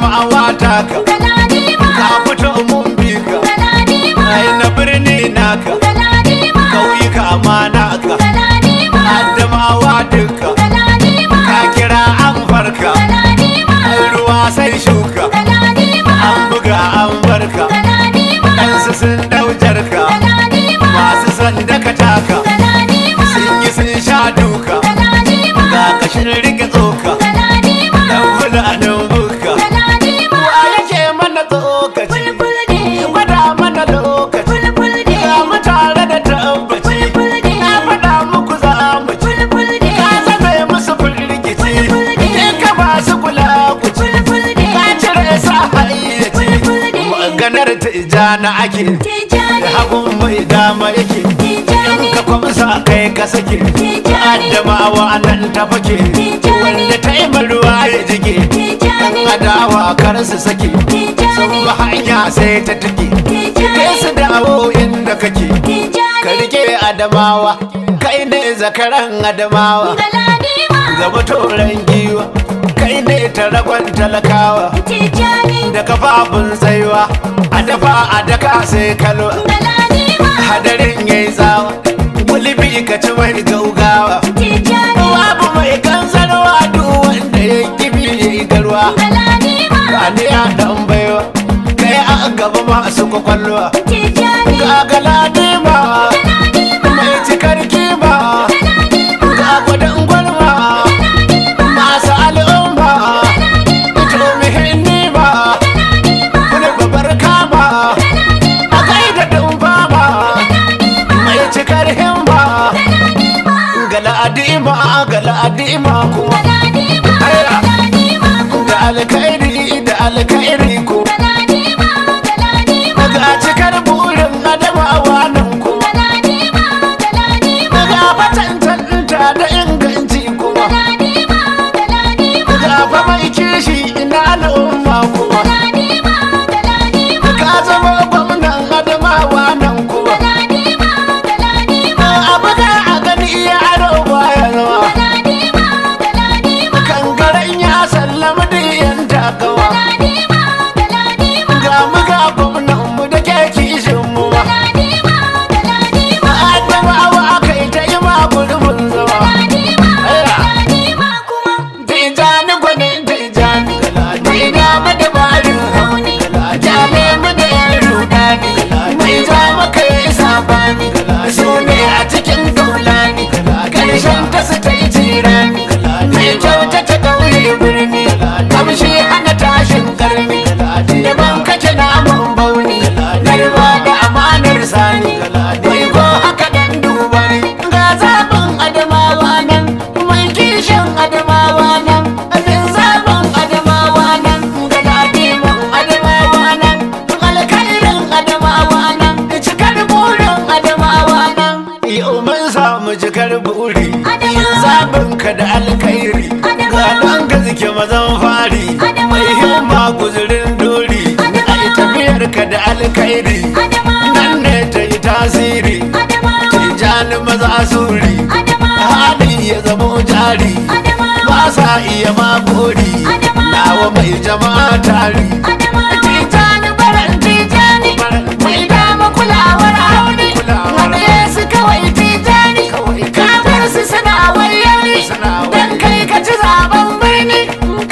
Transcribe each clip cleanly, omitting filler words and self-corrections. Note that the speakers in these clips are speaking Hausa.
Adamawa taka. Galadima. Ka fito mun bi ka. Galadima. Ai na birni naka. Galadima. Kauyuka ma naka. Galadima. Adamawa duka. Galadima. Ka kira an farka. Galadima. Ruwa sai shuka. Galadima. An buga an barka. Galadima. Ɗansu sun ɗaujar ka. Galadima. Masu son daka taka. Galadima. Sun yi sun sha duka. Galadima. Ga kashin rike tsoka. Galadima. Dan fulanin buka. Galadima. Wa yake mana tsokaci? Bulbul ne. Gwada mana lokaci. Bulbul ne. Ga mu tare da tabbaci. Bulbul ne. Na faɗa muku za mu ci. Bulbul ne. Ka zame musu firgici. Bulbul ne. In ka ba su kula ku ci. Bulbul ne. Ka cire sa hayyaci. Bulbul ne. Maganar Tijjani ake. Tijjani. Hagun mai dama yake. Tijjani. In ka kwamsa kai ka sake. Tijjani. Adamawa nan ta fake. Tijjani. Wanda ta yi ruwa ya jike. Tijjani. Adawa kar su sake. Sun Tijjani. bi hanya sai ta tike. Kai su Tijjani. dawo inda kake. Ka Tijjani. rike Adamawa. Kai ne zakaran Adamawa. Galadima. Gaba toron giwa. Kai ne taragon talakawa. Tijjani. Da kafafun tsayuwa. A dafa a daka sai kalwa. Galadima. Hadarin yayi tsawa. Gulbi ka ci mai gaugawa. Tijjani. Babu mai kanzarwa duk wanda ya kibi ya yi garwa. Galadima. Aniya dan baiwa. Kai a gaba masu kwakwalwa. Tijjani. Ga galadima mai cikar kima. Ga gwadon gwalma masu al'umma. To muhimmi ba. Kula babar kama. A kai da dumfama. Mai cikar himma. Galadima galadima kuma. Galadima. Aya. Galadima. Da alkhairi da alkhairi ko. Galadima. Galadima. Ga cikar burin Adamawa nan kuma. Galadima. Galadima. Ga fatantanta da inganci kuma. Galadima. Galadima. Ga fa mai kishi ina al'umma kuma. Galadima. Galadima. Ka zama gwamnan Adamawa nan kuma. Galadima. Galadima. A buga a gani iya aro baya zama. Galadima. Galadima. Kangaren ya sallama da yan takawa. Galadima. Galadima. Ga mu ga gwamnan mu da ke kishin mu ma. Galadima. Galadima. Adamawa aka yi ta yi ma gurbin zama. Galadima. Aya. Galadima kuma. Tijjani gwanin Tijjani, mai dama da barin hauni, jale mu da yan rudani, mai ja maka yi sabani, su ne a cikin gaulani, karshen ta su ta yi jirani, mai kyauta ta ƙauye birni, kamshi hana tashin karni, daban kake naman bauni, garba da amanar sani, wai ko haka dan duba ne, ga zaɓin Adamawa nan, mai kishin Adamawa nan, abin zaɓin Adamawa nan, galadiman Adamawa nan, alkhairin Adamawa nan, cikar burin Adamawa nan. Yau mun samu cikar buri, Adamawa. zaɓin ka da alkhairi, ga Adamawa. ɗan gaske mazan fari, mai Adamawa. himma guzurin dori, Adamawa. ai tafiyar ka da alkhairi, Adamawa. nan ne ta yi tasiri. Adamawa. Tijjani maza suri. Adamawa. Hali ya zamo jari. Adamawa. Ba sa iya makori. Adamawa. Nawa mai jama'a tari. Adamawa. Tijjani baran Tijjani. Mai dama kulawar aure. Haɗe su kawai Tijjani. Kamar su suna wayari. Dan kai ka ci zaben birni.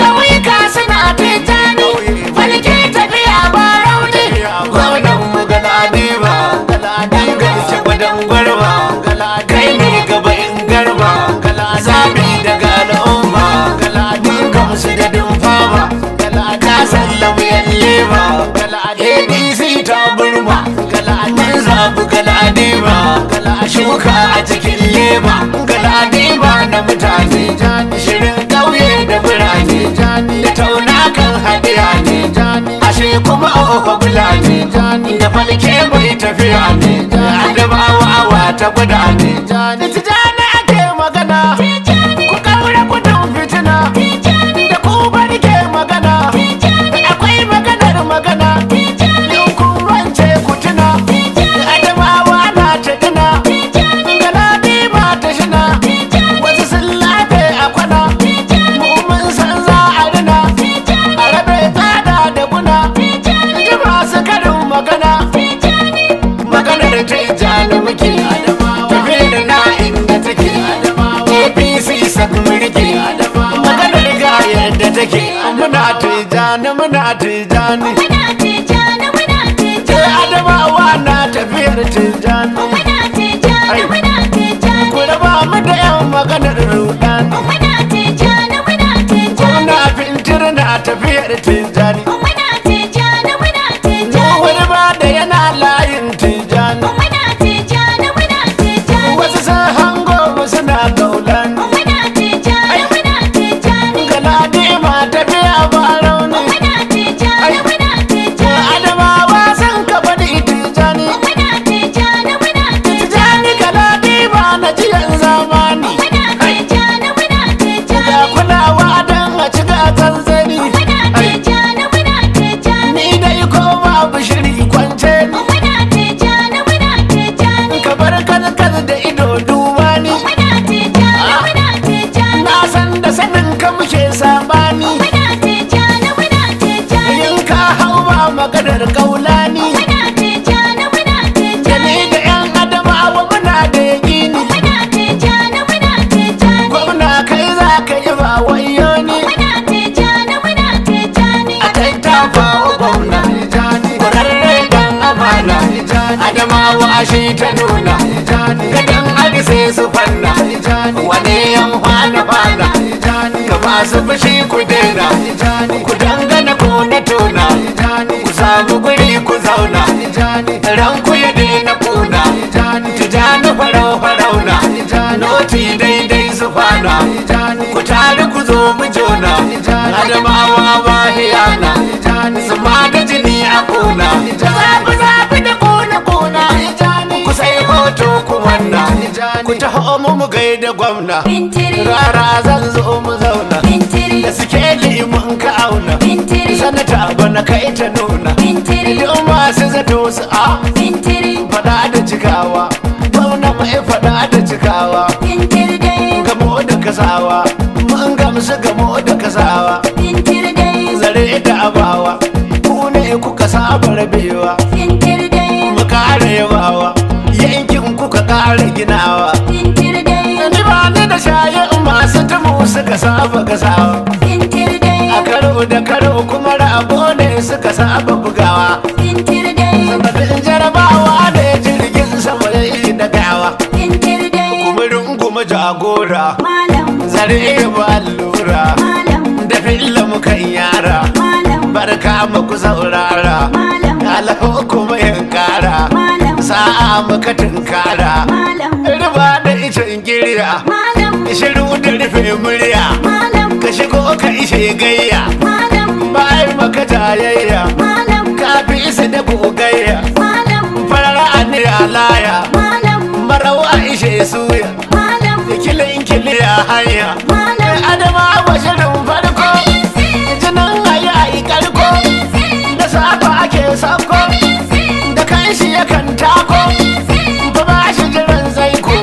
Kauyuka suna Tijjani. Falke tafiya ba rauni. Gwamnan mu Galadima. Dan gaishe gwadon gwarma. Kai ne gaba in garba. Zabi daga al'umma. Mun gamsu da dumfama. Ka sallama yan lema. ADC ta burma. Mun zabi Galadima. Shuka a cikin lema. Galadima na mutane. Shirin ƙauye da birane. Da tauna kan hadiya ne. Ashe kuma ofa bulani. Da falke mai tafiya ne. Adamawa wa ta gwada ne. Tijjani ake magana. Ku kaura gudun fitina. Da ku bari ke magana. Akwai maganar magana. In kun wance ku tuna. Adamawa na ta tuna. Galadima ta shina. Wasu sun lafe a kwana. Mu mun san za a rina. A rabe ta muke. Muna Tijjani, muna Tijjani. Muna Tijjani, muna Sai Tijjani. Adamawa na tafiyar Tijjani. Muna Tijjani, muna Tijjani. Ku raba mu da yan maganar rudani. Muna Tijjani, muna Tijjani. Muna Fintir na tafiyar Tijjani. Muna Tijjani, muna Tijjani. Wani ba da yana layin Tijjani. Muna Tijjani, muna Tijjani. Wasu sun hango mu suna gaulani. Muna Tijjani, muna Tijjani. Galadima tafiya ba rauni. Muna Tijjani, muna Tijjani. Adamawa sun kafa ni Tijjani. Muna Tijjani, muna Tijjani. Tijjani Galadima na jiyan zamani. Muna Tijjani, muna Ga Tijjani. kulawa don a ci gasan zani. Muna Tijjani, muna Tijjani. Ni dai ko babu shiri kwance ni. Muna Tijjani, muna Tijjani. Ka bar kalkal da ido duba ni. Muna Tijjani, muna Tijjani. Na san da sanin ka muke sabani. Muna Tijjani, muna Tijjani. In ka hau ba maganar kaulani. Muna Tijjani, muna Da Tijjani. ni da yan Adamawa muna da yaƙini. Muna Tijjani, muna Tijjani. Gwamna kai za ka yi ba wayo ni. Muna Tijjani, muna Tijjani. A tattafa wa gwamna, kwararre dan amana. Adamawa shi ta nuna. Gadan arise su fanna. Wane yan fana fana. Ga masu fushi ku daina. Ku dangana ko na tona. Ku samu guri ku zauna. Ranku ya daina kuna. Tijjani farau farauna. Noti daidai su fana. Ku tare ku zo mu jona. Adamawa ba hiyana. Su ma da jini a kuna. Zafi zafi da kuna kuna. Ku sai hoto ku manna. Ku taho mu mu gaida gwamna. Bintiri, Rara zan zo mu zauna. bintiri, Da sikeli mun ka auna. bintiri, Sanata bana kai ta nuna. bintiri, Duk masu zato su a bintiri, faɗa da cikawa. Gwamna mai faɗa da cikawa. bintiri dai, Gamo da kasawa. Mun gamsu gamo da kasawa. bintiri dai, Zare da abawa. Ku ne kuka saba rabewa. bintiri dai, Mu ƙara yabawa. Yankin kuka ƙara ginawa. bintiri dai, Ni ba ni da shayin masu tumu suka saba gasawa. bintiri dai, A karo da karo kuma rabo ne suka saba bugawa. bintiri dai, Sanadin jarabawa ne jirgin sama ya yi dagawa. bintiri dai, Kuma runguma jagora, malam, zare ba allura. malam, Da filla muka yara, malam, barka muku saurara. malam, Alahu kuma yin kara, malam, sa'a muka tunkara. malam, Riba da icen girya, malam, shiru da rufe murya. malam, Ka shigo ka ishe gayya, malam, bayan maka jayayya. malam, Ka fi isa da gogayya, malam, farar aniya laya. malam, Marau a ishe suya, malam, kilin kiliya hanya. malam, Adama wa shirin farko, jinin ayi ayi karko. Da safa ake sauko, da kanshi yakan tako. Ba ba shi jiran zaiko,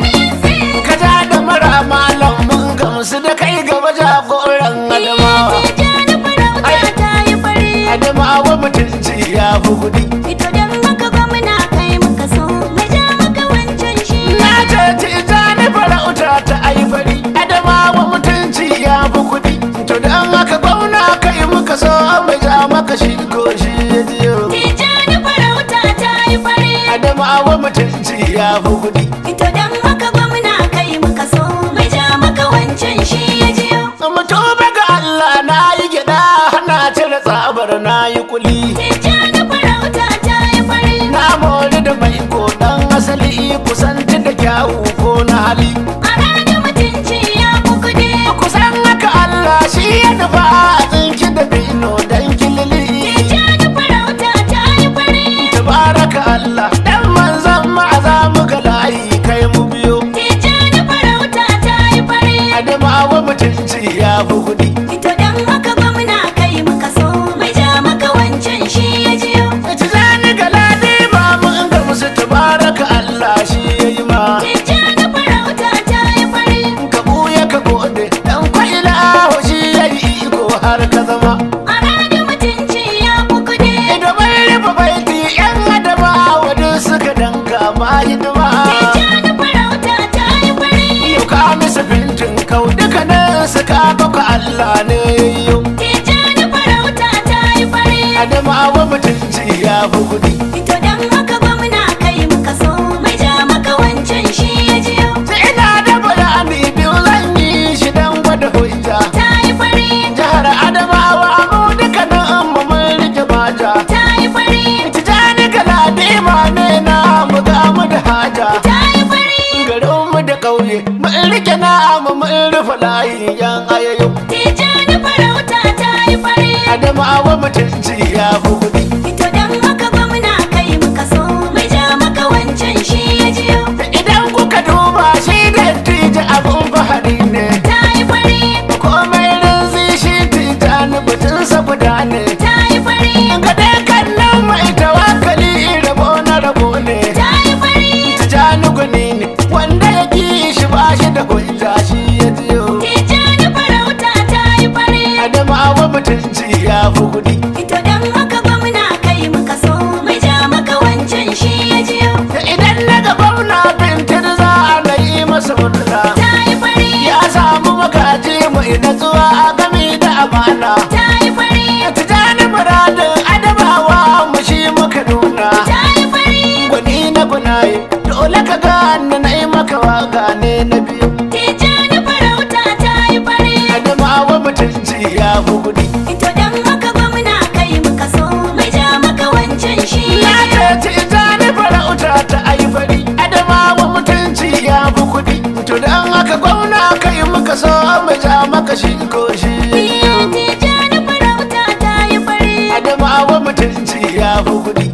ka ja da mara malam mun gamsu da kai gaba jagoran Adamawa. Tijjani farauta ta yi fari. Adamawa mutunci ya fi kuɗi. Ito don maka gwamna kai muka so, mu ja maka wancan shi. Na ce Tijjani farauta ta aifari, Adamawa mutunci ya fi kuɗi. To don haka gwamna kai muka so mu ja maka shi ko shi ya jiyo. Tijjani farauta ta yi fari. Adamawa mutunci ya fi kuɗi. Ito don maka gwamna kai muka so, mu ja maka wancan shi ya jiyo. Mu tuba ga Allah na yi gyaɗa, na cire tsabar na yi kuli. Tijjani farauta ta yi fari. Na mori da mai dan asali kusanci da kyawu ko na hali. A ranar mutunci ya fi kuɗi. Kusan haka Allah shi ya nufa a tsinki da bino dan kilili. Tijjani farauta ta yi fari. Tabaraka Allah dan manzon ma'aza muka layi kai mu biyo. Tijjani farauta ta yi fari. Adamawa mutunci ya fi kuɗi. Ito don maka gwamna kai muka so, mu ja maka wancan shi ya jiyo. Tijjani Galadi ba mun ga musu tabaraka Allah shi ya yi ma. Tijjani farauta ta yi fari. Ka buya ka gode dan kwaila shi ya yi iko har ka zama. A ranar mutunci ya fi kuɗi. Idan bai rufe baiti yan Adamawa duk suka danka ma hidima. Tijjani farauta ta yi fari. Yau ka musu fintin kau dukkanin su ka baka Allah ne yau. Tijjani Adamawa mutunci ya fi kuɗi. To dan haka gwamna kai muka so, mai ja maka wancan shi ya jiyo. Idan kuka duba shi dattijo abun fahari ne. Ta yi fari, Komai rinzi shi Tijjani batunsa guda ne. ta yi fari, Ga dukkanin mai tawakkali rabo na rabo ne. ta yi fari. Tijjani gwani ne wanda ya ki shi ba shi da hujja shi ya jiyo. Tijjani farauta ta yi fari. Adamawa mutunci ya fi kuɗi. To dan haka gwamna kai muka so, mai ja maka wancan shi ya jiyo. Idan na ga gwamna bintir za a yi masa murna. Ta yi fari, Ya samu magaji mai natsuwa a gami da amana. ta yi fari, Tijjani muradin Adamawa mu shi muka nuna. ta yi fari. Gwani na gwanaye dole ka gane na yi maka waka ne na biyu. Tijjani farauta ta yi fari. Adamawa mutunci ya fi kuɗi. To dan haka gwamna kai muka so, mai ja maka wancan shi ya Na jiyo. ce Tijjani farauta ta ayi fari. Adamawa mutunci ya fi kuɗi. To dan haka gwamna kai muka so mu ja maka shi ko shi. Tijjani farauta ta yi fari. Adamawa mutunci ya fi kuɗi.